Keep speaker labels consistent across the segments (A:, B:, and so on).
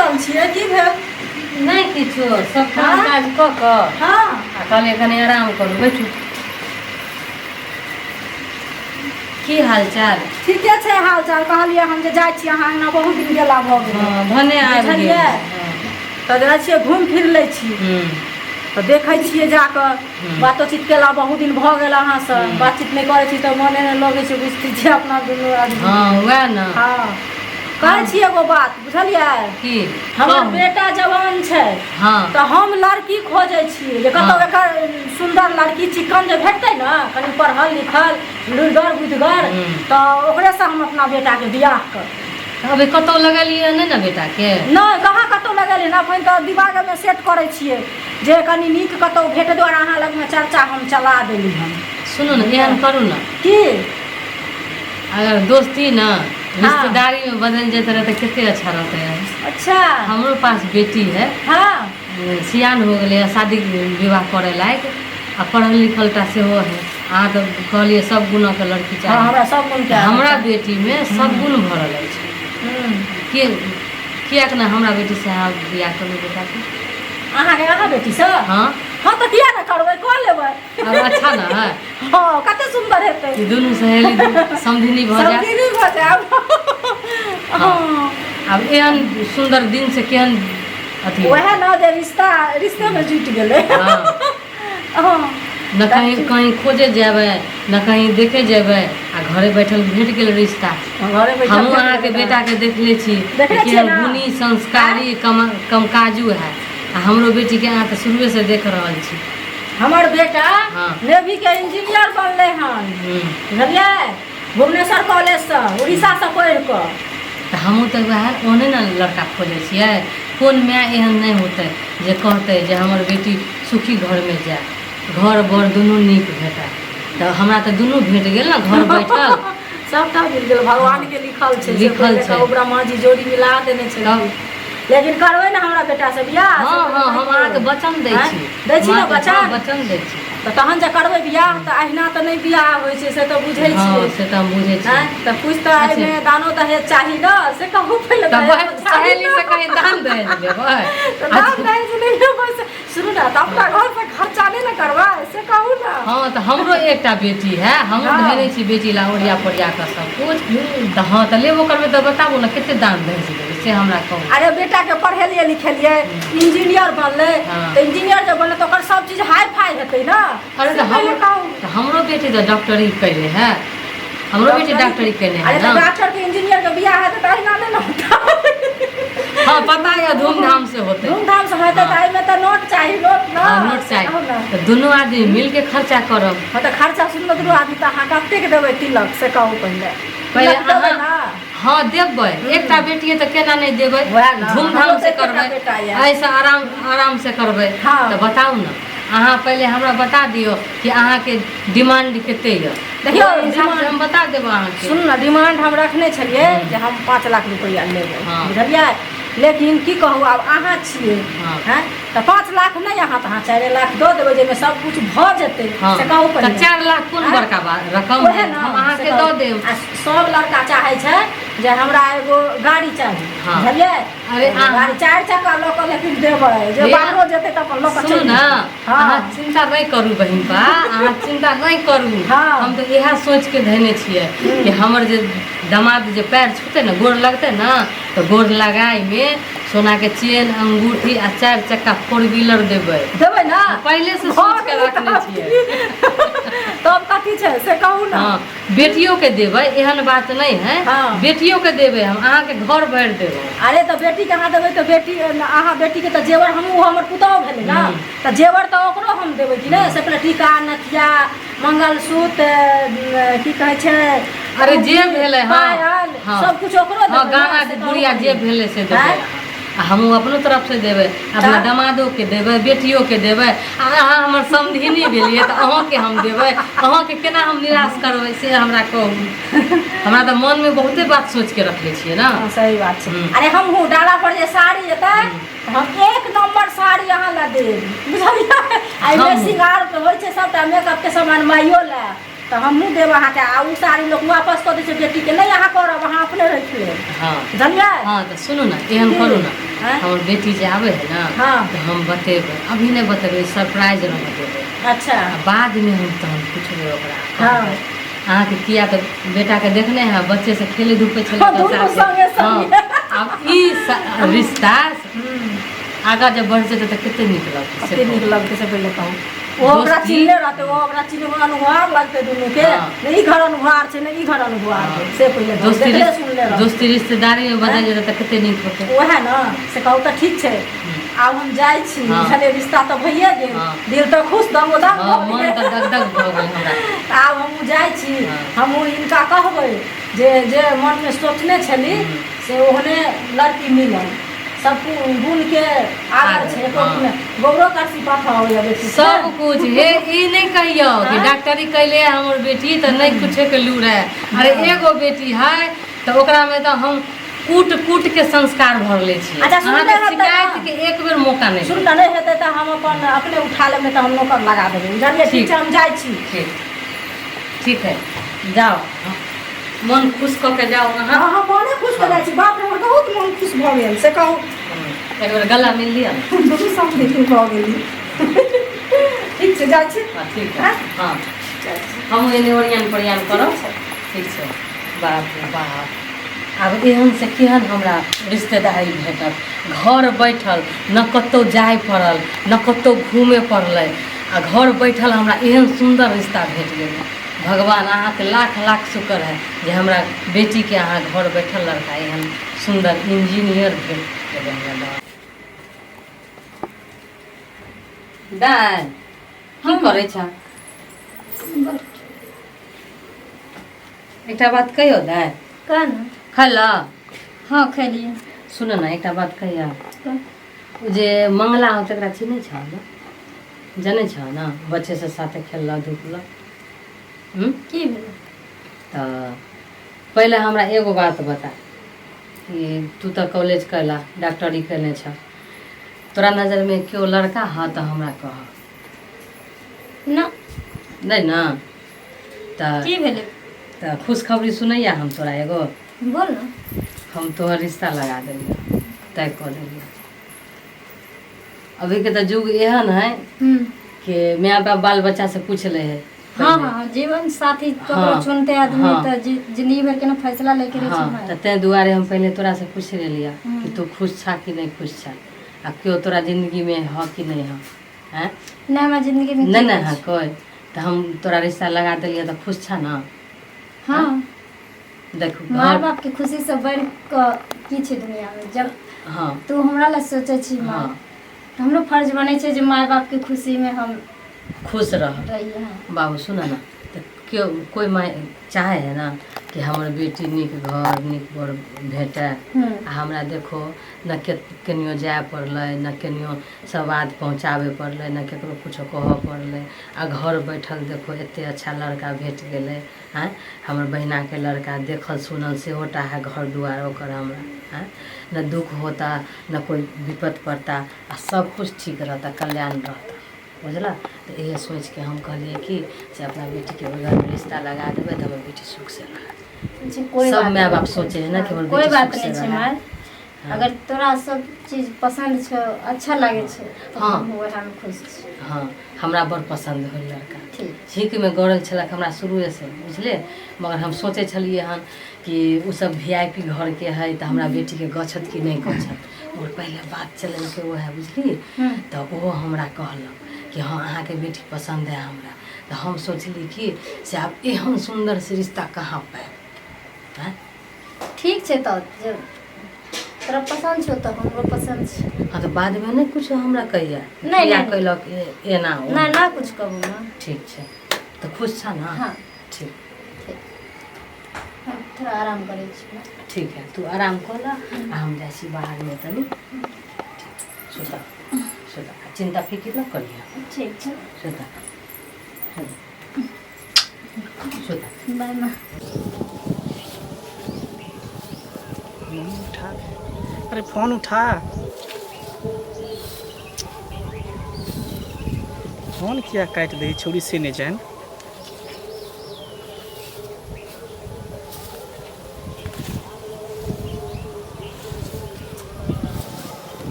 A: सुतल छियै की भेल
B: नहि किछो सब काम
A: हाँ?
B: काज कऽ कऽ
A: हँ
B: आ कहलियै कनि आराम करू बैठू की हाल चाल
A: ठीके छै हाल चाल कहलियै हम जे जाइ छी अहाँ अङ्गना बहुत दिन गेला भऽ गेल
B: हँ भने आबि गेल
A: बुझलियै? तऽ जाइ छियै घुमि फिर लै छी
B: हूँ
A: तऽ देखै छियै जाकऽ बातोचीत केला बहुत दिन भऽ गेल अहाँसँ बातचीत नहि करै छी तऽ मने नहि लगै छै बुझिते छियै अपना दुनू आदमी
B: हँ वएह ने
A: हँ कहै छी एगो बात बुझलियै
B: की
A: हमर
B: कहू।
A: बेटा जवान छै
B: हँ
A: तऽ हम लड़की खोजै छियै जे कतौ
B: हँ।
A: एकर सुन्दर लड़की चिकन जे भेटतै ने कनि पढ़ल लिखल लुरिगर बुधिगर तऽ ओकरेसँ हम अपना बेटाके बियाह करबै
B: अभी कतहु लगेलियै नहि ने बेटाके
A: नहि कहाँ कतहु लगेलियै एखन तऽ दिमागमे सेट करै छियै जे कनि नीक कतहु भेट दुआरे अहाँ लगमे चर्चा हम चला देली हन
B: सुनू ने एहन करू ने
A: की
B: अगर दोस्ती ने रिश्तेदारी में बदल जाते रहे तो कते अच्छा रहते है
A: अच्छा
B: हमरो पास बेटी है
A: हँ
B: सियान हो गेलै शादी विवाह करे लायक आ पढ़ल लिखल टा सेहो है अहाँ तऽ कहलियै सब गुणके लड़की
A: हँ
B: चाही
A: हमरा सब गुणके
B: हमरा बेटीमे सब गुण भरल अछि के किएक ने हमरा बेटीसँ अहाँ बियाह करू बेटाके
A: अहाँके अहाँ बेटीसँ
B: हँ
A: हँ तऽ किया ने करबै कऽ लेबै
B: आब अच्छा ने है
A: हँ कते सुन्दर हेतै
B: ई दुनू सहेली समधिनी भऽ जायत
A: समधिनी भऽ जायब हँ
B: आब एहन सुन्दर दिन से केहन अथी
A: वएह ने जे रिश्ता रिश्तेमे जुटि गेलै
B: हँ
A: हँ
B: न कहीं कहीं खोजे जेबै न कहीं देखे जेबै आ घरे बैठल भेट गेल रिश्ता
A: घरे बैठल
B: हमहूँ अहाँके बेटाके देखले छी
A: देखले छियै
B: केहन
A: ने?
B: गुणी संस्कारी कम कमकाजू है आ हमरो बेटीके अहाँ तऽ शुरुएसँ देख रहल छी
A: हमर बेटा
B: हाँ।
A: नेवी के इंजीनियर बनलै हन बुझलियै भुवनेश्वर कॉलेजसँ उड़ीसासँ पढ़ि कऽ
B: तऽ हमहूँ तऽ वएह ओहने ने लड़का खोजै छियै कोन माय एहन नहि होतै जे कहतै जे हमर बेटी सुखी घरमे जाय घर बर दुनू नीक भेटय तऽ हमरा तऽ दुनू भेट गेल ने घर बैठल
A: सबटा मिल गेल भगवान के लिखल छै से
B: लिखल
A: पहिले
B: छै।
A: कहू ब्रह्मा जी जोड़ी मिला देने छै
B: तब?
A: लेकिन करबै ने हमरा बेटा से बियाह
B: हँ
A: से
B: हँ हम
A: कहियौ।
B: अहाँके वचन दै
A: आँय?
B: छी
A: दै छी ने
B: हम अहाँके-
A: वचन?
B: हँ, वचन दै छी
A: तऽ तहन जे करबै बियाह तऽ अहिना तऽ नहि बियाह होइ छै से तऽ बुझै
B: हँ
A: छियै
B: से तऽ हम बुझै छी
A: आँय? तऽ कुछ तऽ
B: अच्छा।
A: एहिमे दानो दहेज चाही ने से कहू पहिले
B: तऽ
A: दहेज
B: बहिन
A: चाही
B: सहेली
A: ने।
B: से कहीं दान दहेज लेबै
A: तऽ दान दहेज नहि लेबै से सुनू ने तऽ अपना घरसँ खर्चा नहि ने करबै से कहू ने
B: हँ तऽ हमरो एकटा बेटी है हमहूँ धेने छी बेटी ला ओरिया पोरिया कऽ सब कुछ तऽ हँ तऽ लेबो करबै तऽ बताबू ने कते दान दहेज लेबै से हमरा कहू
A: अरे बेटाके पढ़ेलियै लिखेलियै इंजीनियर बनलै तऽ इंजीनियर जे बनलै तऽ ओकर सब चीज हाई फाई हेतै ने
B: अरे
A: से
B: तऽ
A: पहिले
B: हम
A: कहू
B: तऽ हमरो बेटी तऽ डॉक्टरी कयले है हमरो बेटी डॉक्टरी केने है
A: अरे तऽ
B: ने
A: डॉक्टर के इंजीनियर के बियाह हेतै तऽ अहिना नहि ने होतै
B: हँ पता यऽ धूमधाम से होतै
A: धूमधाम से हेतै तऽ एहिमे तऽ नोट चाही नोट ने
B: हँ नोट चाही
A: कहू ने।
B: तऽ दुनू आदमी मिलके खर्चा करब
A: हँ तऽ खर्चा सुनलो दुनू आदमी तऽ अहाँ कतेक देबै तिलक से कहू पहिले
B: पहिले
A: तिलक देबै
B: अहाँ-
A: ने
B: हँ देबै एकटा बेटी है तऽ केना नहि देबै
A: वएह ने, हमरो
B: धूमधाम
A: तऽ
B: से
A: एकेटा
B: करबै
A: बेटा यऽ।
B: एहिसँ आराम आराम से करबै
A: हँ।
B: तऽ बताउ ने अहाँ पहिले हमरा बता दियौ कि अहाँके डिमांड कते यऽ
A: देखियौ,
B: ओहि हिसाबसँ
A: डिमांड-
B: हम बता देब अहाँके
A: सुनू ने डिमांड हम रखने छलियै जे हम 5 लाख रुपैआ लेबै
B: हँ।
A: बुझलियै लेकिन की कहू आब अहाँ छियै
B: हँ।
A: हँ तऽ 5 लाख नहि अहाँ तऽ अहाँ 4 लाख दऽ देबै जाहिमे सब किछु भऽ जेतै
B: हँ
A: से कहू
B: तऽ
A: पहिले
B: 4 लाख कोन
A: आँय?
B: बड़का बात रकम
A: ओहे
B: है
A: ने
B: हम
A: से
B: अहाँके
A: कहू।
B: दऽ देब
A: आ सब लड़का चाहै छै जे हमरा एगो गाड़ी चाही
B: हँ।
A: बुझलियै
B: अरे
A: एगो
B: अहाँ-
A: गाड़ी चारि चक्का लऽ कऽ लेकिन देबै जे
B: हे-
A: बाहरो जेतै तऽ अपन लऽ कऽ
B: सुनू
A: चलि
B: ने
A: जेतै। हँ
B: अहाँ चिन्ता नहि करू बहिनपा अहाँ चिन्ता नहि करू
A: हँ।
B: हम तऽ इएह सोचि के धयने छियै कि हमर जे दमाद जे पैर छूतै ने गोर लगतै ने तऽ गोर लगाइमे सोनाके चेन अंगूठी आ चारि चक्का फोर व्हीलर देबै
A: देबै ने
B: पहिले से सोच के रखने छियै
A: तब कथी छै से कहू ने
B: हँ बेटियो के देबै एहन बात नहि है
A: हाँ।
B: बेटियो के देबै हम अहाँके घर भरि देबै
A: अरे तऽ बेटीके अहाँ देबै तऽ बेटी अहाँ बेटीके तऽ जेवर हमहूँ हमर पुतहु भेलै ने तऽ जेवर तऽ ओकरो हम देबै कि नहि से पहिले टीका नथिया मंगलसूत्र की कहै छै
B: अरे जे भेलै हँ
A: पायल
B: हँ।
A: सब कुछ ओकरो
B: हँ
A: देबै ने,
B: गाना
A: से कहू
B: गुड़िया जे
A: पहिले।
B: भेलै से देबै
A: आँय?
B: आ हमहूँ अपनो तरफसँ देबै अपना
A: तऽ?
B: दमादोके देबै बेटियोके देबै आ अहाँ हमर समधिनी भेलियै तऽ अहाँके हम देबै अहाँके केना हम निराश करबै से हमरा कहू हमरा तऽ मनमे बहुते बात सोचिके रखले छियै ने
A: हँ, सही बात छै
B: हम्म।
A: अरे हमहूँ डाला पर जे साड़ी एतै तऽ हम एक नम्बर साड़ी अहाँ लए देब बुझलियै एहिमे
B: हमहूँ।
A: श्रृंगार होइ छै सबटा मेकअप के सामान माइयो लए तऽ हमहूँ देब अहाँके आ ओ साड़ी लोक वापस कऽ दै छै बेटीके नहि अहाँ करब अहाँ अपने राखि लेब
B: हँ
A: बुझलियै
B: हँ तऽ सुनू ने एहन करू ने
A: आँय?
B: हमर बेटी जे आबै है ने
A: हँ।
B: तऽ हम बतेबै अभी नहि बतेबै सरप्राइज रहऽ देबै
A: अच्छा
B: आ बादमे हम तहन पुछबै ओकरा
A: हँ।
B: अहाँके किया तऽ बेटाके देखने है बच्चे से खेले धूपे छलै
A: हँ,
B: तऽ
A: दुनू
B: साथे।
A: संगे संगे।
B: हँ आब ई रिश्ता आगाँ जब बढ़ जेतै तऽ कते नीक लगतै से
A: कते नीक
B: कहू।
A: लगतै से पहिले कहू ओ ओकरा
B: दोस्ती-
A: चिन्हने रहतै ओ ओकरा चिन्हबै अनुहार लगतै दुनूके
B: हँ।
A: ने ई घर अनुहार छै ने ई घर अनुहार छै से पहिले कहू
B: दोस्ती
A: देखले सुनले रहतै
B: दोस्ती रिश्तेदारी में बदल जेतै तऽ कते नीक होतै
A: वएह ने से कहू तऽ ठीक छै आब हम जाइ छी
B: हँ।
A: बुझलियै रिश्ता तऽ भइए गेल
B: हँ।
A: दिल तऽ खुश दमोदम
B: हँ
A: भऽ
B: मन
A: गेल
B: तऽ दग दग भऽ गेल हमरा
A: तऽ आब हमहूँ जाइ छी
B: हँ।
A: हमहूँ हिनका कहबै जे जे मनमे सोचने छली से ओहने लड़की मिलल सब गुणके आदर छै एको
B: हँ।
A: गुण गोबरो करसी पाथऽ अबैया बेटी
B: सब कुछ हे ई नहि कहियौ कि
A: आँय?
B: डॉक्टरी कैले हमर बेटी तऽ नहि कुछे के लूर है अरे एगो बेटी है तऽ ओकरा में तऽ हम कूट कूट के संस्कार भरले छियै
A: अच्छा, सुनले
B: अहाँके
A: हेतै
B: शिकायत
A: ने?
B: के एक बेर मौका नहि
A: सुन नहि हेतै तऽ हम अपन अपने उठा लेबै तऽ हम नौकर लगा देबै बुझलियै ठीक
B: ठीक।
A: छै हम जाइ छी
B: ठीक ठीक है जाओ मन खुश कऽ के जाओ अहाँ
A: हँ हम मने खुश भऽ जाइ छी बाप रे हमर बहुत मन खुश भऽ गेल से कहू
B: एक बेर गला मिल लिअ ने।
A: दुनू सब भऽ गेली ठीक छै जाइ छी
B: हँ ठीक है हँ हमहूँ एने ओरियान पोरियान करब ठीक छै बाप रे बाप आब एहन से केहन हमरा रिश्तेदारी भेटत घर बैठल न कतहु जाय पड़ल न कतहु घूमे पड़लै आ घर बैठल हमरा एहन सुन्दर रिश्ता भेट गेलै भगवान अहाँके लाख लाख शुक्र है जे हमरा बेटीके अहाँ घर बैठल लड़का एहन सुन्दर इंजीनियर भेट गेलै हमरा दाइ की करै छ एकटा बात कहियौ दाइ
C: कह ने
B: खैलऽ
C: हँ खेलियै
B: सुन ने एकटा बात कहिया ओ जे मंगला हो तकरा चिन्है छह ने जनै छह ने बच्चे से साथे खेललक धुपलक हूँ
C: की भेलै
B: तऽ पहिले हमरा एगो बात बता कि तू तऽ कॉलेज कयला डॉक्टरी कयने छह तोरा नजरमे केओ लड़का हऽ तऽ हमरा कह
C: ना
B: नहि ने तऽ
C: की भेलै
B: तऽ खुशखबरी सुनैया हम तोरा एगो
C: बोल ने
B: हम तोहर रिश्ता लगा देलियौ तय कऽ देलियौ अभीके तऽ युग एहन है कि माय बाप बाल बच्चा से पूछ ले है
C: हाँ हाँ जीवन साथी ककरो चुनते आदमी तऽ जिंदगी भर के ना फैसला लेके रहै छै
B: हाँ तऽ ताहि दुआरे हम पहिले तोरा से पूछ लेलियै कि तू खुश छा कि नहि खुश छा आ केओ तोरा जिंदगी में ह कि नहि ह हैं
C: नहि हमरा जिंदगी में
B: नहि नहि है कोइ तऽ हम तोरा रिश्ता लगा देलियै तऽ खुश छा ने
C: हाँ
B: देखू
C: माय
B: घर
C: बाप के खुशी से बढ़ि कऽ की छै दुनिया में जब
B: हाँ
C: तू हमरा लए सोचै छी माँ
B: हाँ
C: तऽ हमरो फर्ज बनै छै जे माय बाप के खुशी में हम
B: खुश रह
C: रहियै हँ
B: बाबू सुन ने तऽ केओ कोइ माय चाहै है ने कि हमर बेटी नीक घर नीक बर भेटै आ हमरा देखो ने के केनियो जाय पड़लै ने केनियो सवाद पहुँचाबै पड़लै ने ककरो किछो कहऽ पड़लै आ घर बैठल देखो एते अच्छा लड़का भेट गेलै आँय हमर बहिनाके लड़का देखल सुनल सेहो टा है घर दुआर ओकर हमरा आँय ने दुःख होता ने कोइ विपत पड़ता आ सब कुछ ठीक रहता कल्याण रहता बुझलऽ तऽ इएह सोचिके हम कहलियै कि से अपना बेटीके ओहि घरमे रिश्ता लगा देबै तऽ हमर बेटी सुखसँ रहत
C: अच्छा, कोइ
B: सब
C: बात
B: माय बाप
C: नहि छै।
B: सोचे है ना कि हमर
C: कोइ
B: बेटी
C: बात
B: सुख से
C: नहि छै
B: रहे।
C: माय
B: हाँ।
C: अगर तोरा सब चीज पसन्द छौ अच्छा लागै छै तऽ
B: हाँ।
C: हम उएहमे खुश छी
B: हँ हमरा बड़ पसन्द होल लड़का
C: ठीक
B: छीकमे गड़ल छलक हमरा शुरुएसँ बुझलियै मगर हम सोचै छलियै हन कि ओसभ भी I P घरके हइ तऽ हमरा बेटीके गछत कि नहि गछत मगर पहिले बात चलेलकै वएह बुझली तऽ ओहो हमरा कहलक कि हँ अहाँके बेटी पसन्द है हमरा तऽ हम सोचली कि से आब एहन सुन्दर से रिश्ता कहाँ पायब आँय
C: ठीक छै तऽ जब तोरा पसन्द छौ तऽ हमरो पसन्द छै
B: हँ तऽ बादमे नहि कुछो हमरा कहिया
C: नहि,
B: किया
C: नहि।
B: कैलक एना ओना।
C: नहि ना कुछ कहू ना
B: ठीक छै तऽ खुश छह ने
C: हाँ
B: ठीक
C: ठीक हम थोड़ा आराम करै छी ने।
B: ठीक है तू आराम कऽ लऽ आ हम जाइ छी बाहरमे तनी सुतऽ सुतऽ आ चिन्ता फिकिर न करिहे
C: ठीक छै
B: सुतऽ सुतऽ
C: बाय माँ
D: फोन उठा अरे फोन उठा फोन किया काटि दै छौड़ी से नहि जानि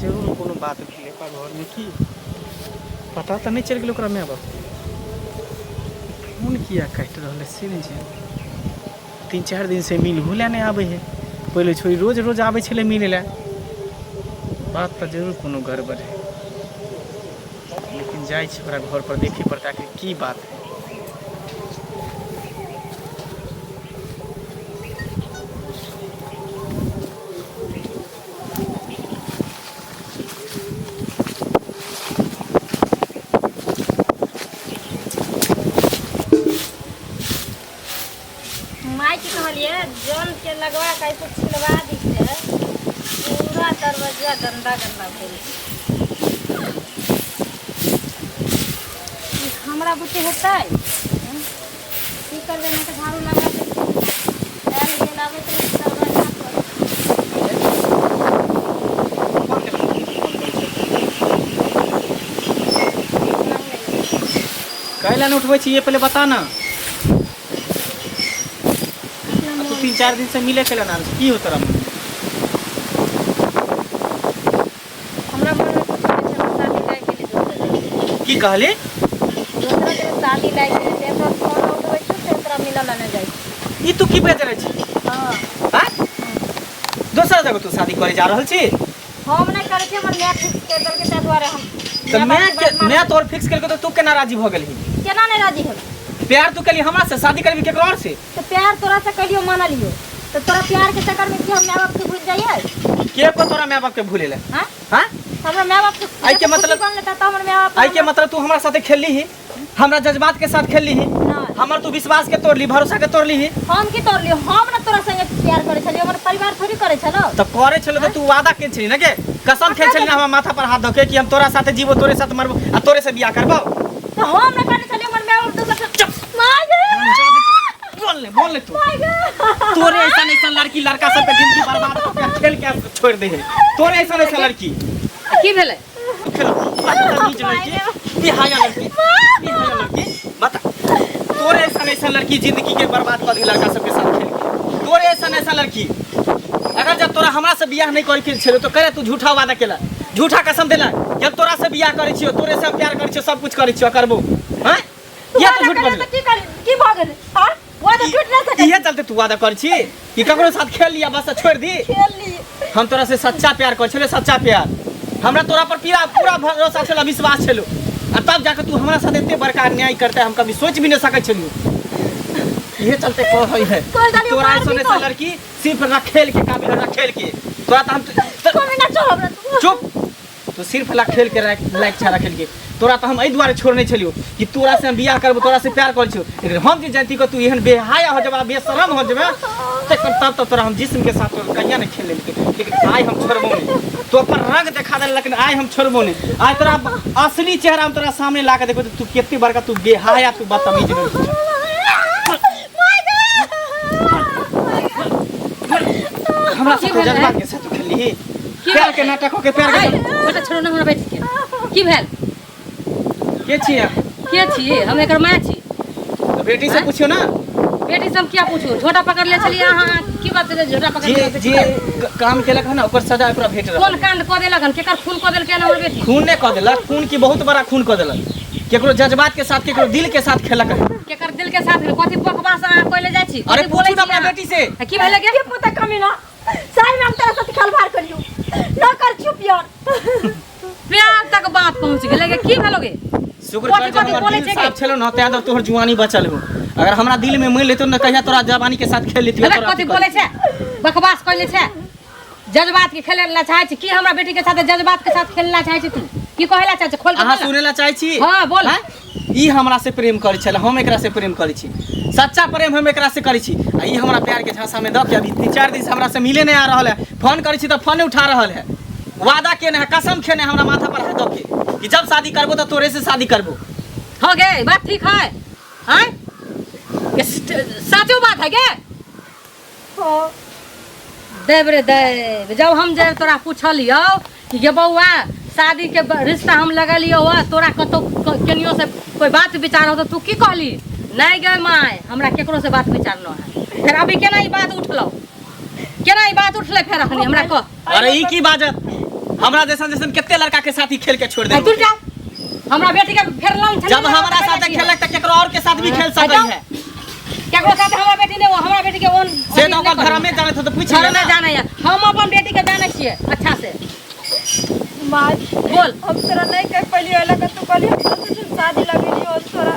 D: जरूर कोनो बात भेलै ओकरा घरमे की पता तऽ नहि चलि गेलै ओकरा माय बाप फोन किया काटि रहल है से नहि जानि। 3-4 दिन से मिलहो लए नहि आबै है। पहिले छोरी रोज रोज आबै छलै मिलै लए। बात तऽ जरूर कोनो गड़बड़ है, लेकिन जाइ छी ओकरा घर पर देखे पड़तै आखिर की बात है।
C: माय के कहलिए जन के लगवा के ऐसे छिलवा दिते, पूरा दरवाजा गंदा गंदा भेल। ई हमरा बुते हेतै? की करबै, नहि तऽ झाड़ू लगा दै आयल गेल आबैत रहै दरवाजा पर।
D: कैला नहि उठबै छी ये पहिले बता ना। आ तू 3-4 दिन से मिले कैला ना आबै छी, की हो तोरा मन?
C: हमरा मन में कुछ नहीं छै, हम शादी लायक गेली दोसर जगह।
D: की कहली?
C: दोसरा जगह शादी लायक गेली, से तोरा फोन उठबै छी से तोरा मिलऽ ला नहि जाइ छी।
D: ई तू की बाजि रहल छी?
C: हाँ।
D: आँय? दोसरा जगह तू शादी करे जा रहल छी?
C: हम नहि करै छी, हमर माय फिक्स करि देलकै ताहि दुआरे हम।
D: तऽ
C: माय
D: माय
C: बापके
D: के
C: बात
D: माय तोहर फिक्स केलकै तऽ तू केना राजी भऽ गेलही?
C: केना नहि राजी हेबै?
D: प्यार तू केली हमरा से, शादी करबी केकरो और से?
C: तऽ प्यार तोरा से कलियो मानलियो, तऽ तोरा प्यार के चक्कर में की हम माय बाप के भूल जाइए?
D: के को तोरा माय बाप के भूले ले?
C: हाँ?
D: हाँ?
C: हमरा माय बाप के
D: आइ के
C: जब खुशी
D: मतलब-
C: बन लेता तऽ हमर माय बाप
D: आई के मतलब तू हमरा साथे खेलली ही, हमरा जज्बात के साथ खेलली ही,
C: नहि।
D: हमर तू विश्वास के तोड़ली, भरोसा के तोड़ली ही।
C: हम की तोड़लियो? हम ना तोरा संगे प्यार करै छलियो, हमर परिवार थोड़ी करै छलो।
D: तऽ करे छलो तऽ तू वादा केने छली ना के कसम खेल छली ना हमरा माथा पर हाथ धके कि हम तोरा साथे जीवो, तोरे साथ मरबो आ तोरे से बियाह करबो।
C: तऽ हम ना करने छलियो, हमर माय बाप दोसर से।
D: चुप।
C: माय गे!
D: बोल ले, बोल ले तू।
C: माय गे!
D: तोरे ऐसा ऐसा लड़की लड़का सबके जिंदगी बर्बाद कऽ के खेल के छोड़ दे है। तोरे ऐसा ऐसा लड़की
B: की भेलै?
D: खेलो बदतमीज लड़की, बेहया लड़की, बेहया लड़की। बता, तोरे ऐसा ऐसा लड़की जिंदगी के बर्बाद कऽ दे लड़का सबके साथ खेल के। तोरे ऐसा ऐसा लड़की अगर जब तोरा हमरा से बियाह नहीं करे के छलो तो करे तू झूठा वादा केला, झूठा कसम देला कि हम तोरा से बियाह करे छियो, तोरे से प्यार करे छियो, सब कुछ करे छियो, करबो। हैं?
A: तू
D: ये
A: वादा
D: तो झूठ
A: करे
D: बजले।
A: तऽ की करी? की भऽ गेलै? आँ? वादा टूटि नहि सकै।
D: इहे चलते तू वादा कर छी कि ककरो साथ खेल लिया बस छोड़ दी।
A: खेल ली।
D: हम तोरा से सच्चा प्यार कर छले, सच्चा प्यार। हमरा तोरा पर पूरा पूरा भरोसा छल, विश्वास छलो, आ तब जाके तू हमरा साथ एते बड़का अन्याय करते हम कभी सोच भी नहीं सकै छलियो। इहे चलते कहै है
A: कोई गाली
D: तोरा
A: मार
D: ऐसन
A: भी
D: ऐसा
A: तो।
D: लड़की सिर्फ रखेल के काबिल है, रखेल के। तोरा तो हम
A: कोई ना छोड़ हमरा तू।
D: चुप, तू सिर्फ रखेल के लायक छा, रखेल के। तोरा तो हम एहि दुआरे छोड़ने छलियो कि तोरा से हम बियाह करबो, तोरा से प्यार करै छियो, लेकिन हम जे जानती कि तू एहन बेहाया हो जेबा, बेशरम हो जेबा, तखन तब तब तोरा हम जिस्म के साथ तोरा कहिया नहीं खेल लेलकै। लेकिन आइ हम छोड़बो नहीं, तो अपन रंग देखा देल, लेकिन आइ हम छोड़बो नहीं। आइ तोरा असली चेहरा हम तोरा सामने ला के देखबो तू कते बड़का, तू बेहाया, तू बदतमीज लड़की छह। हमरा
B: की
D: साथ
B: भेलै?
D: जज्बात के साथ तू खेलली,
B: की
D: प्यार
B: भेलै?
D: के नाटक हो के प्यार के
B: ऐ, बेटा छोड़ो ना हमरा बेटी के। की भेल?
D: के छी अहाँ?
B: के छी हम? एकर माय छी।
D: तऽ बेटी से पूछियो ना।
B: बेटी से हम क्या पूछू? झोटा पकड़ ले छलियै अहाँ, की बात छै झोटा पकड़
D: जे
B: ले?
D: जे काम केलक हन ओकर सजा ओकरा भेट रहल।
B: कोन कांड कऽ देलक हन? केकर खून कऽ देलकै हन हमर बेटी?
D: खून नहि कऽ देलक, खून की बहुत बड़ा खून कऽ देलक। केकरो जज्बात के साथ, केकरो दिल के साथ खेलक हन।
B: केकर दिल के साथ? कथी बकवास अहाँ कहले जाइ छी?
D: अरे
B: कथी बोलै
D: पूछू तऽ
B: छी
D: अपना
B: अहाँ?
D: बेटी से।
B: आ की भेलै गे?
A: के पुता कमीना, सही में हम तोरा साथ खलवाड़ करियो न कर चुप यार।
B: प्यार तक बात पहुंच गेलै गे, की भेलो गे?
D: शुक्र
B: कथी
D: कर जे
B: कथी
D: हमर
B: बोलै
D: दिल
B: छै
D: साफ
B: गे?
D: छलो न, तें दुआरे तोहर जुआनी बचल हो। अगर हमरा दिल में मिल लेतो न कहिया तोरा जवानी के साथ खेल लेतियो।
B: अरे
D: तोरा
B: कथी
D: अथी
B: बोलै छै? बकवास कहले छै? जज्बात के खेले ला चाहै छी की? हमरा बेटी के साथ जज्बात के साथ खेले ला चाहै छी तू? की कहै ला चाहै छी? खोल के
D: अहाँ
B: बोल ना।
D: सुनै ला चाहै छी?
B: हाँ, बोल।
D: हैं? ई हमरा से प्रेम करै छल, हम एकरा से प्रेम करै छी, सच्चा प्रेम हम एकरा से करै छी, आ ई हमरा प्यार के झांसा में दऽ के अभी 3-4 दिन से हमरा से मिले नहीं आ रहल है। फोन करै छी तऽ फोन नहीं उठा रहल है। वादा केने है, कसम खेने है हमरा माथा पर हाथ दऽ के कि जब शादी करबो तऽ तोरे से शादी करबो।
B: हो गे, बात ठीक है? हैं? ये साचो बात है गे?
A: हाँ।
B: देव रे देव, जब हम जब तोरा पूछलियौ कि गे बौआ शादी के रिश्ता हम लगलियौ हँ, तोरा कतौ केनियो से कोई बात विचार हो, तऽ तू की कहली? नहीं गे my, हमरा केकरो से बात विचार न है। फेर अभी केना ई बात उठलौ? केना ई बात उठलै फेर अखनी हमरा कह।
D: अरे ई की बाजत? हमरा जैसन जैसन कते लड़का के साथ ही खेल के छोड़
B: आ,
D: दे
B: तू जा हमरा बेटी के फेर लान
D: जब हमरा साथ खेलक त केकरो और के साथ भी खेल सकै है।
B: केकरो साथ हमरा बेटी नहीं, हमरा बेटी के ओन
D: से तो ओकर घर में जाने तो पूछ
B: घर
D: ले
B: में
D: ना।
B: जाने है, हम अपन बेटी के जाने छियै अच्छा से।
E: माँ
B: बोल।
E: हम तोरा नहीं कह पलियो एला के तू कहली हम दोसर से शादी लगेली और तोरा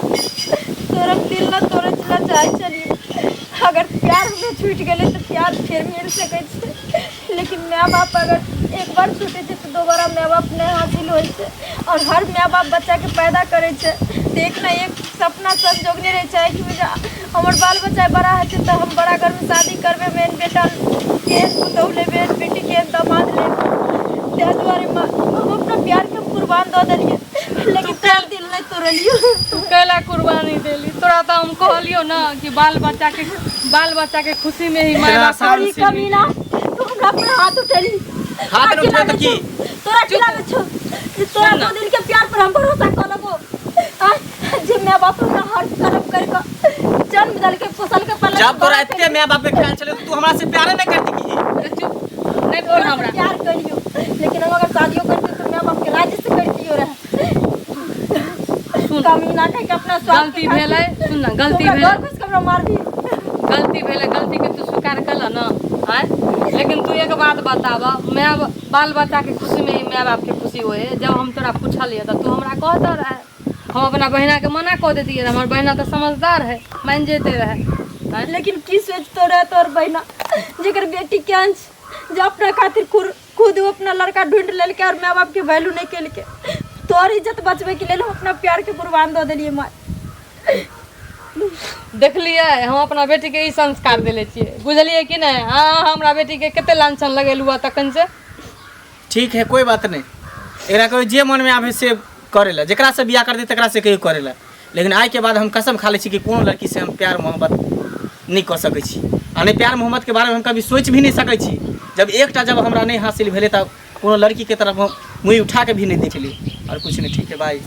E: तोरा दिल न तोड़े ला चाहे चली। अगर प्यार में छूट गेलै तऽ प्यार फेर मिल सकै छै, लेकिन माय बाप अगर एक बार छूटै छै तऽ दोबारा माय बाप नहि हासिल होइ छै। और हर माय बाप बच्चाके पैदा करै छै तऽ एक ने एक सपना संजोगने रहै छै कि हमर बाल बच्चा बड़ा हेतै तऽ हम बड़ा घरमे शादी करबै, मेन बेटा केहन पुतहु लेबै, बेटी केहन दामाद लेबै। ताहि दुआरे हम अपना प्यारके हम कुर्बान दऽ देलियै, लेकिन तोहर दिल नहि तोड़लियौ।
F: तू कैला कुर्बानी देली? तोरा तऽ हम कहलियौ ना कि बाल बच्चा के खुशी में ही माय बाप।
A: और ई कमीना तू हमरा पर हाथ उठेली।
D: हाथ नहि उठेबै तऽ की?
A: तोरा की लागै छौ जे तोरा दो दिन के प्यार पर हम भरोसा कऽ लेबो? जे माय बाप हमरा हर कर्म कर के जन्म देलकै, पोसल के पालल।
D: जब तोरा एते माय बाप के ख्याल छलै तू हमरा से प्यारे नहि करती की?
F: चुप नहीं बोल हमरा।
A: प्यार करियो, लेकिन हम अगर शादियो करती तो माय बाप के राजी से करतियो रहे। कमीना कह के अपना स्वार्थ
F: गलती भेलै, सुन ना, गलती भेलै,
A: घर घुसि के हमरा मारबी।
F: गलती भेलै, गलती के तू स्वीकार कर ना आय। लेकिन तू एक बात बताब, माय बाल बच्चा के खुशी में ही माय बाप के खुशी होए। जब हम तोरा पूछलियै तऽ तू हमरा कहते रहे, हम अपना बहिना के मना कऽ देतियै। हमर बहिना तऽ समझदार है, मान जैते रहे।
E: लेकिन की सोचतो रहे तोहर बहिना जेकर बेटी के अंश जे अपना खातिर खुद वो अपना लड़का ढूंढ लेलकै और माय बाप के वैल्यू नहीं केलकै। तोहर इज्जत बचबै के लेल हम अपना प्यार के कुर्बान दऽ देलियै माय।
F: देखलियै हम अपना बेटी के ई संस्कार देले छियै, बुझलियै कि नहि? हाँ, हमरा बेटी के कते लांछन लगेलू हँ तखन से।
D: ठीक है, कोई बात नहीं, एकरा कहियो जे मन में आवे से करेला, जेकरा से बियाह कर दे तकरा से कहियो करेला। लेकिन आइ के बाद हम कसम खा लै छी कि कोनो लड़की से हम प्यार मोहब्बत नहीं कऽ सकै छी, आ नहि प्यार मोहब्बत के बारे में हम कभी सोचि भी नहीं सकै छी। जब एकटा जब हमरा नहीं हासिल भेलै तब कोनो लड़की के तरफ हम मुँह उठा के भी नहीं देखली और कुछ नहीं। ठीक है, बाय।